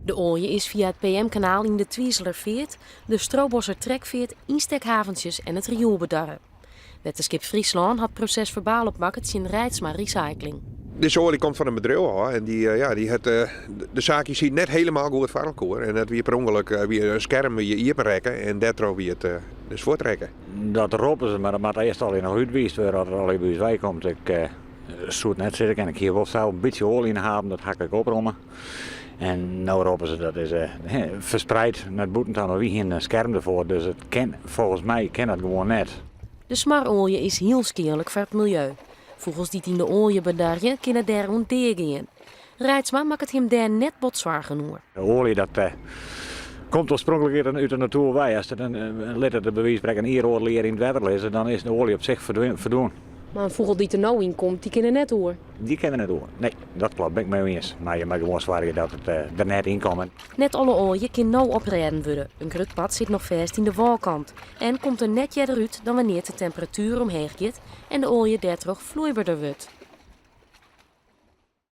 De oalje is fia it PM-kanaal yn de Twizeler Feart, de Strobosser Trekfeart, ynstekhaventsjes en it rioel bedarre. Wetterskip Fryslân hat proses-ferbaal opmakke tsjin Reitsma Recycling. Dizze oalje komt fan in bedriuw ôf en dy, ja, dy hat de saakjes hier net helemaal goed foar elkoar. En dat wie per ûngelok wie in skerm wie iepen rekke en dêrtroch wie it dus fuortrekke. Dat roppe se, mar dat moat earst allegear noch útwiisd wurde as it allegear by ús wei komt. Ik soe it net sizze kinne. Ik hie wol sels in bytsje oalje yn de haven, dat ha ik ek opromme. En no roppe se dat is ferspreid nei bûten ta, mar wy hiene in skerm derfoar, dus it kin, folgens my kin dat gewoan net. De smaroalje is hiel skealik foar it miljeu. Fûgels dy't yn de oalje bedarje, kinne dêroan deagean. Reitsma makket him dêr net bot soargen oer. De oalje dat komt oarspronklik út de natoer wei. As it in lit it by wize fan sprekken in jier oardel jier yn it wetter lizze, dan is de oalje op sich ferdwûn. Mar in fûgel dy't der no yn komt, dy kin der net oer? Dy kin der net oer. Nee, dat kloppet, bin ik mei iens. Mar je moatte gewoan soargje dat it der net yn komt. Net alle oalje kin no oprêden wurde. In grut part sit noch fêst yn de wâlkant en komt der net earder út dan wannear't de temperatuer omheech giet en de oalje dêrtroch floeiberder wurdt.